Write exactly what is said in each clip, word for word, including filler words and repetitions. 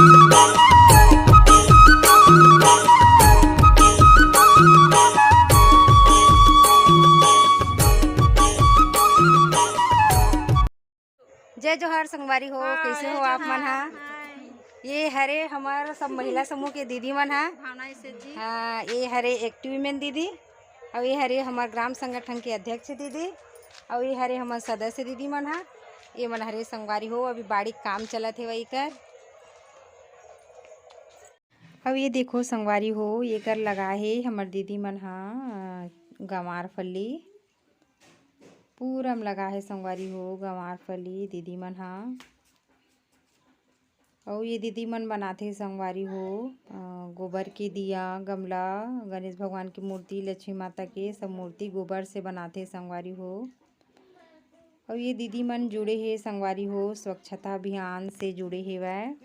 जय जोहार संगवारी हो, हाँ, कइसे जय हो आप मन जोहार। हा? हाँ। ये हरे हमर सब महिला समूह के दीदी मन हा। भावना इसे जी। हाँ, ये हरे एक्टिव वीमेन दीदी, अउ ये हरे हमर ग्राम संगठन के अध्यक्ष दीदी, अउ ये हरे हमर सदस्य दीदी मन हा। ये मन हरे संगवारी हो, अभी बाड़ी काम चलत हे वही कर। अब ये देखो संगवारी हो, ये कर लगा हे हमर दीदी मन हा, अ, गंवार फली पूरा म लगा हे संगवारी हो, गंवार फली दीदी मन हा। अउ ये दीदी मन बनाथे संगवारी हो, अ, गोबर के दिया, गमला, गणेश भगवान की मूर्ति, लक्ष्मी माता के सब मूर्ति गोबर से बनाथे संगवारी हो। अउ ये दीदी मन जुड़े हे संगवारी हो, स्वच्छता अभियान से जुड़े हेवय।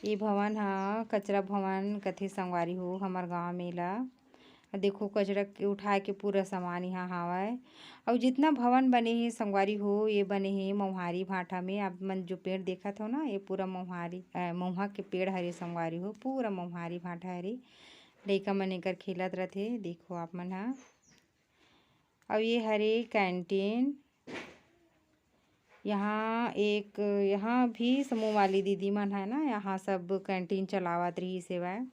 ये भवन ह कचरा भवन कथे संगवारी हो, हमर गांव में एला। देखो, कचरा के उठाए के पूरा सामान यहाँ हावय। अउ जितना भवन बने हे संगवारी हो, ये बने हे मौहारी भाटा में। आप मन जो पेड़ देखत हो ना, ये पूरा मौहारी, अ, महुआ के पेड़ हरे संगवारी हो, पूरा मौहारी भाटा हरे। लइका मन एकर खेलत रथे, देखो आप मन ह। अउ ये हरे कैंटीन। यहाँ एक, यहाँ भी समूह वाली दीदी मन है ना, यहाँ सब कैंटीन चलावत रहिस हेवय।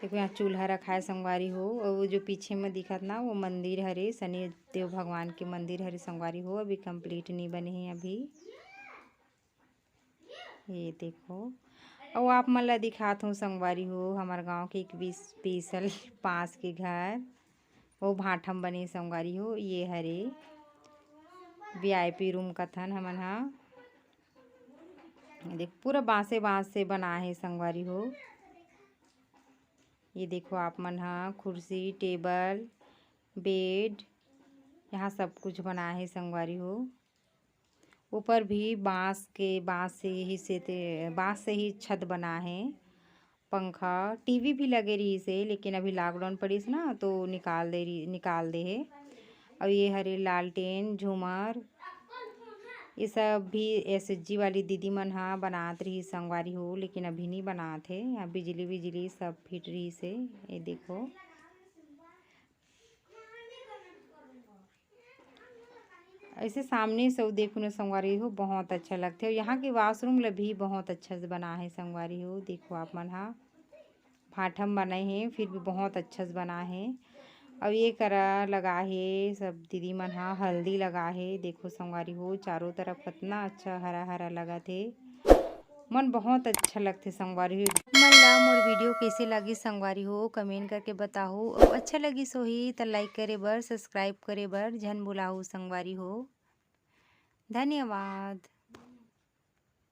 देखो, यहाँ चूल्हा रखाए संगवारी हो, और वो जो पीछे में दिखत ना, वो मंदिर हरे, शनि देव भगवान के मंदिर हरे संगवारी हो, अभी कंप्लीट नहीं बने हे अभी। ये देखो, अउ आप मन ला दिखात हूँ संगवारी हो, हमर गांव के एक स्पेशल बांस के घर, वो भाठम बने संगवारी हो। ये हरे वीआईपी रूम कथन हमन हा। देख, पूरा बांसे बांस से बना हे संगवारी हो। ये देखो, आप मन हा कुर्सी, टेबल, बेड, यहाँ सब कुछ बना हे संगवारी हो। ऊपर भी बांस के, बांस से ही से ते, बांस से ही छत बना हे। पंखा, टीवी भी लगे रहिस हे, लेकिन अभी लॉकडाउन पड़िस ना, तो निकाल दे रही, निकाल दे हे। अउ ये हरे लालटेन, झूमर, ये सब भी एसएचजी वाली दीदी मन हा बनात रहिस संगवारी हो, लेकिन अभी नहीं बनात हे। यहाँ बिजली विजली सब फिट रहिस हे। ये देखो, ऐसे सामने से वो देखो ना संगवारी हो, बहुत अच्छा लगथे। अउ यहाँ के वॉशरूम ला भी बहुत अच्छा से बना हे संगवारी हो। देखो आप मन हा, भाठम बने हे, फिर भी बहुत अच्छा से बना हे। अउ ये करा लगा हे सब दीदी मन हा, हल्दी लगा हे। देखो संगवारी हो, चारों तरफ कितना अच्छा हरा हरा लगत हे। मन बहुत अच्छा लगथे संगवारी हो। मन ला मोर वीडियो कइसे लगिस संगवारी हो, कमेंट करके बताहू। अउ अच्छा लगिस होही त लाइक करे बर, सब्सक्राइब करे बर झन भुलाहू संगवारी हो। धन्यवाद।